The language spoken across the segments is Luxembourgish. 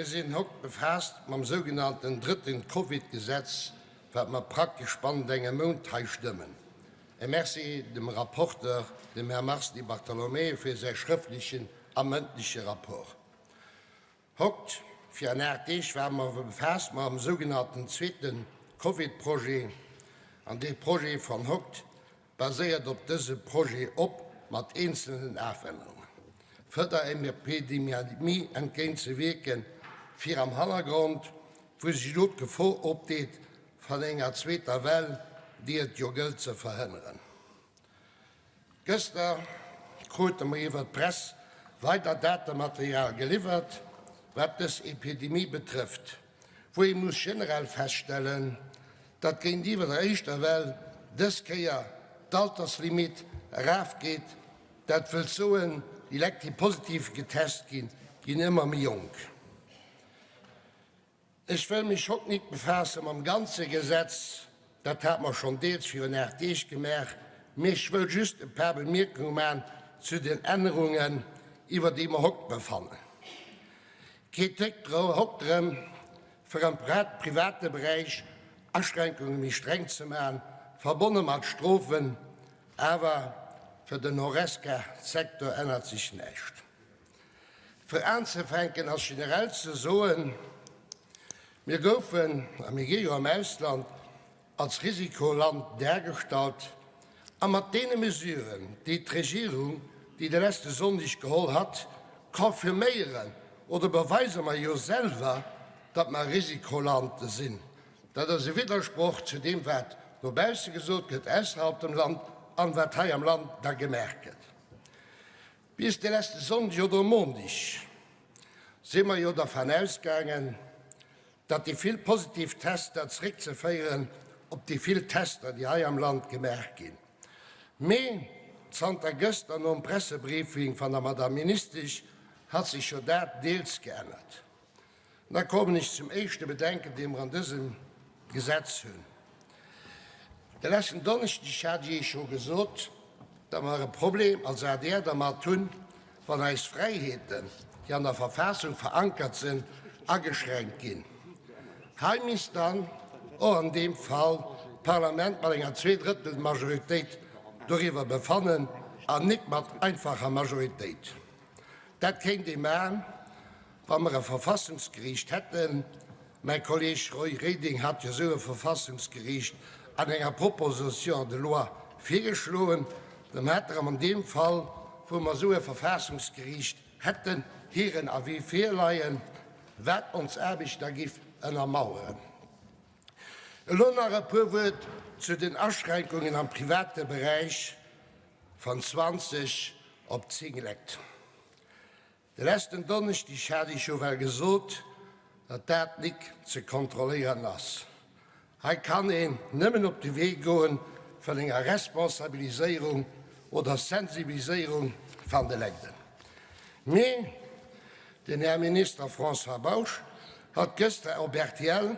Mir sinn haut befaasst mam sougenannten drëtten Covid-Gesetz, wat mer praktesch bannent engem Mount hei stëmmen. E Merci dem Rapporteur, dem Här Mars Di Bartolomeo, fir säi schrëftlechen a mëndleche Rapport. Haut, virun 8 Deeg, ware mer befaasst mam sougenannten zweete Covid-Projet. An dee Projet van haut baséiert op dëse Projet op, mat eenzelnen Afännerungen, fir der Epidemie entgéint ze wierken, fir am Hannergrond, wou sech elo d'Gefor opdeet van enger zweeter Well, déi et jo gëllt ze verhënneren. Gëster krute mer iwwer d'Press weider Datematerial geliwwert, wat dës Epidemie betrëfft. wou ee muss generell feststellen, datt géintiwwer der éischter Well dës Kéier d'Alterslimit erafgeet, dat wëllt soen, déi Lekt, déi positiv getest ginn, ginn ëmmer méi jonk. Ech wëll mech haut nik befaasse mam ganze Gesetz, dat hat mer schonn deels virun 8 Deeg gemaach, mee ech wëll just e paar Bemierkunge maachen zu den Ännerungen, iwwer déi mer haut befannen. Geet déck haut drëm, fir am private Beräich Aschränkunge méi streng ze maachen, verbonne mat Strofen, awer fir den Horesca-Secteur ännert sech näischt. Fir anzefänken ass generell ze soen, Mir goufen, a mir gi jo am Ausland als Risikoland dargestallt, a mat deene Mesuren, déi d'Regierung, déi de leschte Sonndeg geholl hat, confirméieren oder beweise mer jo selwer, datt mer e Risikoland sinn. Dat ass e Widdersproch zu deem, wat no bausse gesot gëtt, ausserhalb dem Land, an wat hei am Land da gemaach gëtt. Bis de leschte Sonndeg oder e Mondig si mer jo dervan ausgaangen, datt déi vill positiv Tester zeréckzeféieren op déi vill Tester, déi hei am Land gemaach ginn. Mee zanter gëster nom Pressebriefing van der Madame Ministesch hat sech jo dat deels geännert. Da kommen ech zum éischte Bedenken, dee mer an dësem Gesetz hunn. De leschten Donneschdeg hat ech Iech scho gesot, datt mer e Problem als adr dermat hunn, wann eis Fräiheeten, déi an der Verfassung verankert sinn, ageschränkt ginn. Hei misst dann och an deem Fall d'Parlament mat enger Zweedrëttelmajoritéit doriwwer befannen an nik mat einfacher Majoritéit. Dat kéint ee maachen, wa mer e Verfassungsgeriicht hätten. Mäi Kolleeg Roy Reding hat jo esou e Verfassungsgeriicht an enger Proposition de loi virgeschloen. Dann hätt erëm an deem Fall, wou mer esou e Verfassungsgeriicht hätten, hiren Avis virleien, wat ons Aarbecht da giff ënnermaueren. Elo nach e puer Wuert zu den Aschränkungen am private Beräich van 20 op 10 Lekt. De leschten Donneschdeg hat ech jo well gesot, datt dat nik ze kontrolléieren ass. Hei kann een nëmmen op de Wee goen vun enger Responsabiliséierung oder Sensibiliséierung van de Legden. Mee den Här Minister François Bausch hat gëster op rtl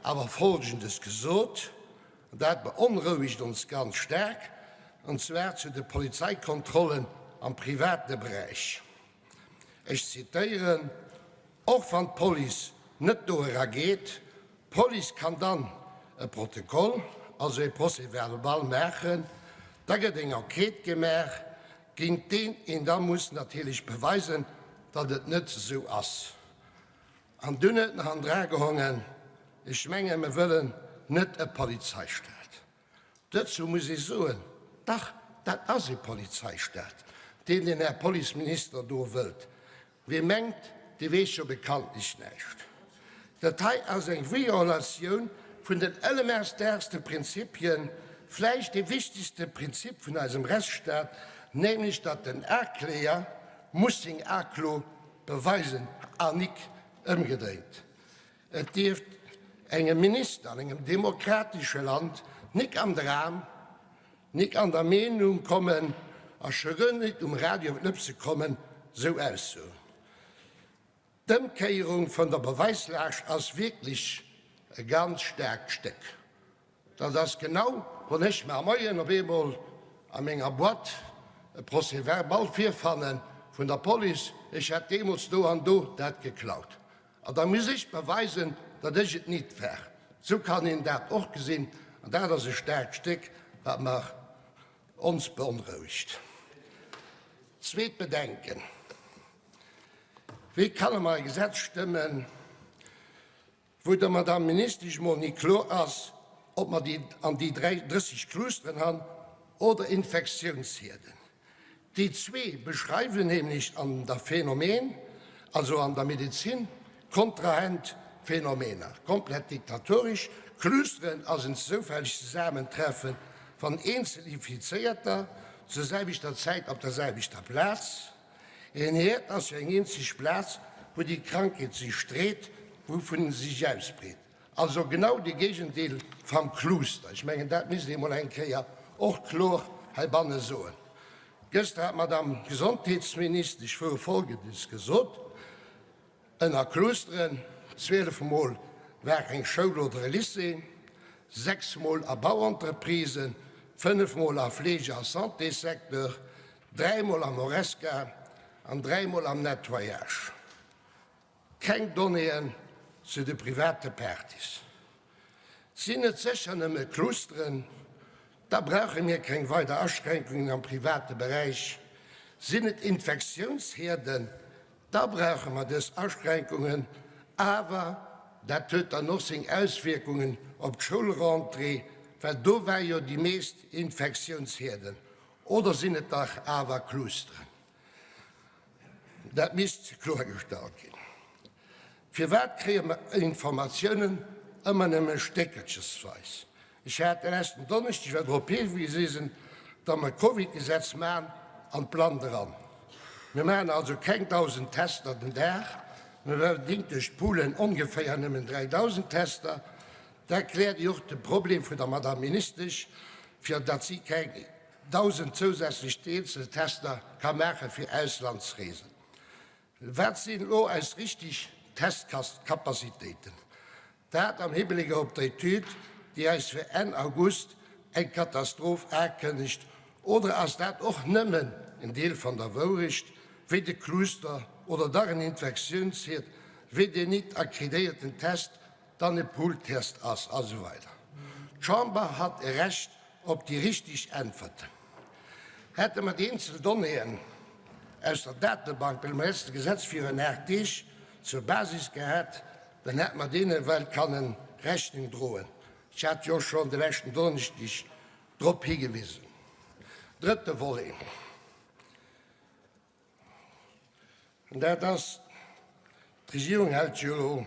awer Folgendes gesot, an dat beonrouegt ons ganz staark, an zwar zu de Polizeikontrollen am private Beräich. Ech zitéieren, Och wann d'Police net do era geet, d'Police kann dann e Protokoll, also e Procès-verbal maachen, da gëtt eng Enquête gemaach, géint deen een da muss natierlech beweisen, datt et net esou ass. An dunn huet en hannendra gehongen, Ech menge mer wëllen net e Polizeistaat. Dozou muss ee soen, dach, dat ass e Polizeistaat, deen den Här Policeminister do wëllt. Wie mengt, dee weess jo bekanntlech näischt. Dat hei ass eng Violatioun vun den elementaarste Prinzipien, vläicht dee wichtegste Prinzip vun eisem Rechtsstaat, nämlech datt den Akläger muss seng Aklo beweisen an nik ëmgedréint. Et dierft engem Minister an engem demokratesche Land nik am Dram, nik an der Meenung kommen a scho guer nik um Radio op d'Lëpse kommen, sou Aussoen. D'Ëmkéierung vun der Beweislaascht ass wierklech e ganz staarkt Stéck. Dat ass genau, wann ech mar moien op eemol a menger Boîte e Procès-verbal virfanne vun der Police, ech hätt deemools do an do dat geklaut. An da muss ech beweisen, datt ech et nit war. Sou kann een dat och gesinn, an dat ass e staarkt Stéck, wat mer ons beonrouegt. Zweet Bedenken, Wéi kanne mer e Gesetz stëmmen, wou der Madame Ministesch mol ni kloer ass, ob mer déi an déi 30 Clusteren han oder Infektiounshierden. Déi zwee beschreiwen nämlech an der Phänomen, also an der Medezin, kontrahent Phänomener. Komplett diktatorisch. Clusteren ass en zoufälleg Zesammentreffen van eenzel Infizéierter zur selwechter Zäit op der selwechter Plaz. En Herd ass jo eng eenzeg Plaz, wou déi Krankheet sech street, wouvun se sech ausbreet. Also genau de Géigendeel vam Cluster. Ech mengen, dat misst ee mol eng Kéier och kloer heibanne soen. Gëschter hat d'Madame Gesondheetsministesch vru Folgendes gesot, Ënner Clusteren, 12 mol war eng Schoul oder e Lycée, 6 mol a Bauentreprisen, 5 mol a Fleege a Santéssecteur, 3 mol am Horesca an 3 mol am Nettoyage. Keng Donnéeën zu de private Partys. Sinn et sécher nëmme Clusteren, da brauche mir keng weider Aschränkungen am private Beräich. Sinn et Infektiounsherden, da brauche mer dës Aschränkungen, awer dat huet dann och seng Auswierkungen op d'Schoulrentrée, well do war jo déi meescht Infektiounsherden. Oder sinn et dach awer Clusteren? Dat misst kloergestallt ginn. Firwat kréie mer Informatiounen ëmmer nëmme stéckelchesweis? Ech hat de leschten Donneschdeg well drop higewisen, datt mer d'Covidgesetz maachen an d'Blannt eran. Mir maachen also keng 1.000 Tester den Dag, mä bedingt duerch d'Poolen ongeféier nëmmen 3.000 Tester. Dat kläert jo och de Problem vun der Madame Ministesch, fir datt si keng 1.000 zousätzlech Eenzeltester ka maache fir Auslandsreesen. Wat sinn elo eis richtig Testkapazitéiten? Dat am Hibléck op d'Etüd, déi eis fir Enn August eng Katastroph akënnegt. Oder ass dat och nëmmen en Deel van der Wourecht, wéi de Cluster oder dach en Infektiounsherd, wéi deen nit akkredéierten Test dann e Pooltest ass, a sou weider. D'Chamber hat e Recht op déi richtig Äntwerten. Hätte mer déi eenzel Donnéeën aus der Datebank beim letzte Gesetz virun 8 Deeg zur Basis gehat, dann hätte mer deene well kannen Rechnung droen. Ech hat jo schonn de leschten Donneschdeg drop higewisen. Drëtte Volet. An dat ass, d'Regierung hält jo elo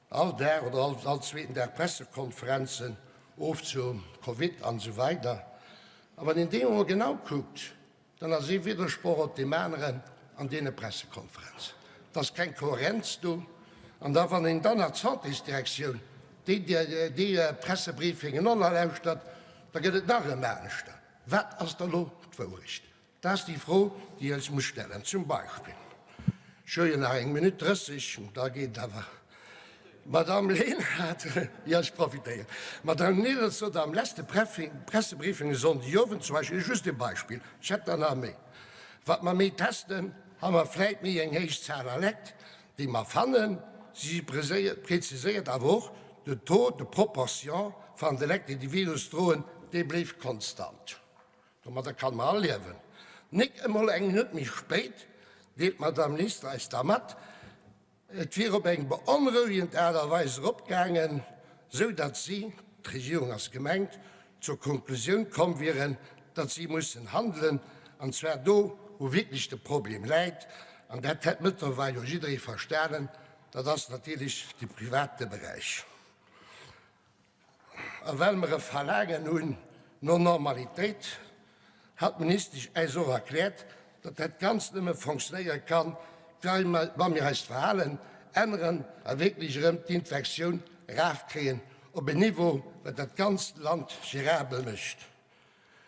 all Dag oder all zweeten Dag Pressekonferenzen of zum Covid an esou weider. A wann een déi emol genau kuckt, dann ass ee Widdersproch op deem aneren an deene Pressekonferenzen. Et ass keng Kohärenz do. An da wann een dann nach d'Santésdirektioun, déi déi Pressebriefingen och nach lauschtert, da gëtt et nach erëm aneschter. Wat ass da lo d'Wourecht? Dat ass déi Fro, déi eis muss stellen. Zum Beispill, ech hu jo nach eng Minutt 30, da geet et awer, d'Madame Lenert, jo, ech profitéieren, d'Madame Lenert sot am leschte Pressebriefing e Sonndegowend zum Beispill, just e Beispill, ech hätt der nach méi, Wat mer méi testen, hu mer vläit méi eng héich Zahl a Lekt, déi mer fannen. Si preziséiert awer och, De Taux de proportion van de Lekt, déi de Virus droen, dee bléift konstant. Domadder kann mer all liewen. Nik emol eng Minutt méi spéit deelt d'Madame Minister eis da mat, et wier op eng beonrouegend Aart a Weis eropgaangen, sou datt si, d'Regierung ass gemengt, zur Konklusioun komm wieren, datt si mussen handelen, an zwar do, wou wierklech de Problem läit. An dat hätt mëttlerweil jo jidderee verstanen, dat ass natierlech de private Beräich. A well mer e Verlaangen hunn no Normalitéit, hat d'Ministesch äis och erkläert, datt dat Ganzt nëmme fonctionnéiere kann, wa mir eist Verhalen änneren a wierklech erëm d'Infektioun erafkréien op en Niveau, wat dat ganzt Land gérabel mécht.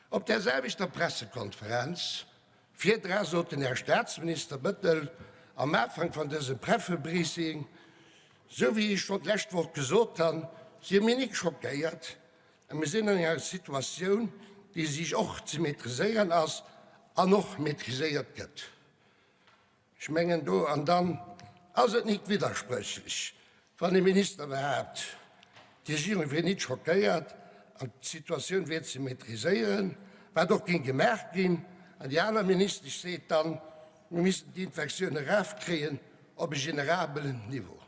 Op där selwechter Pressekonferenz virdra sot den Här Staatsminister Bettel am Afank van dësem Prefebriefing, Sou wéi ech schonn d'lescht Woch gesot han, si mir nik schockéiert a mir sinn an enger Situatioun, déi sich och ze maîtriséieren ass an och maîtriséiert gëtt. Ech mengen do, an dann. Ass et nit widderspréchlech, wann e Minister behaapt, d'Regierung wier nit schockéiert an d'Situatioun wier ze maîtriséieren, wat och géing gemaach ginn, an déi aner Ministesch seet dann, mir missten d'Infektioun erafkréien op e generabelen Niveau?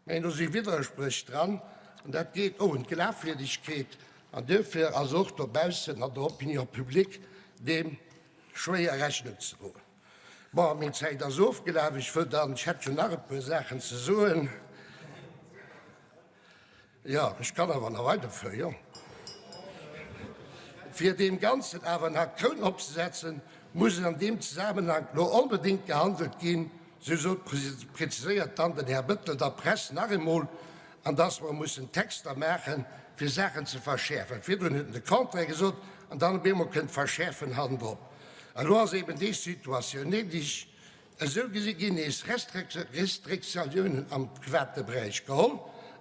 Mä do si Widderspréch dran an dat geet och un d'Glafwierdegkeet an duerfir ass och dobaussen an der Opinion publique deem schwéier Rechnung ze droen. Bon, meng Zäit ass ofgelaf. Ech wëll dann, ech hätt jo nach e puer Saachen ze soen. Jo, ech kann awer nach weiderfueren, jo. Fir deem Ganzen awer nach d'Kroun opzesetzen, muss an deem Zesammenhank lo onbedéngt gehandelt ginn, sou sot, preziséiert dann den Här Bettel der Press nach eemol, an dass mer mussen Texter maachen, fir Saachen ze verschäerfen. Virdrun huet en de Contraire gesot, an dann op eemol kënnt d'Verschäerfen hannendrop. Elo ass eben déi Situatioun néideg. Esou gesi ginn nees Restriktiounen am private Beräich geholl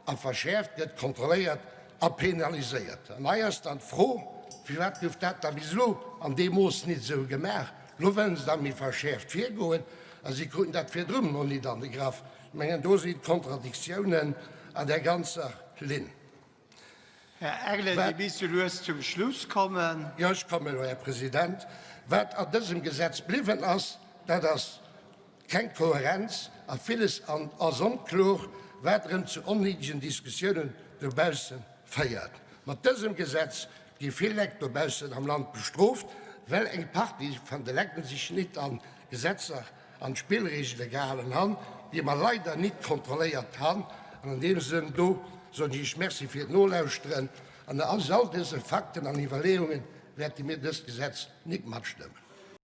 a verschäerft gëtt kontrolléiert a penaliséiert. An hei ass dann d'Fro, Firwat gouf dat da bis elo an deem Mooss nit esou gemaach? Elo wëllen se da méi verschäerft virgoen a si kruten dat virdrun mol nit an de Graff. Ech mengen, do sinn d'Kontradiktiounen an där ganzer Linn. Här Erle, Dir misst sou lues zum Schluss kommen. Jo, ech kommen elo, Här President. Wat an dësem Gesetz bliwwen ass, dat ass keng Kohärenz a villes ass onklor, wat erëm zu onnéidegen Diskussiounen dobausse féiert. Mat dësem Gesetz gi vill Lekt dobaussen am Land bestrooft, well eng Partie van de Lecken sech nit an d'Gesetzer an d'Spillregele gehalen han, déi mer leider nit kontrolléiert han. An an deem Sënn do soen ech Iech Merci fir d'Nolauschteren. An aus all dëse Fakten an Iwwerleeungen wäerte mir dëst Gesetz nit matstëmmen.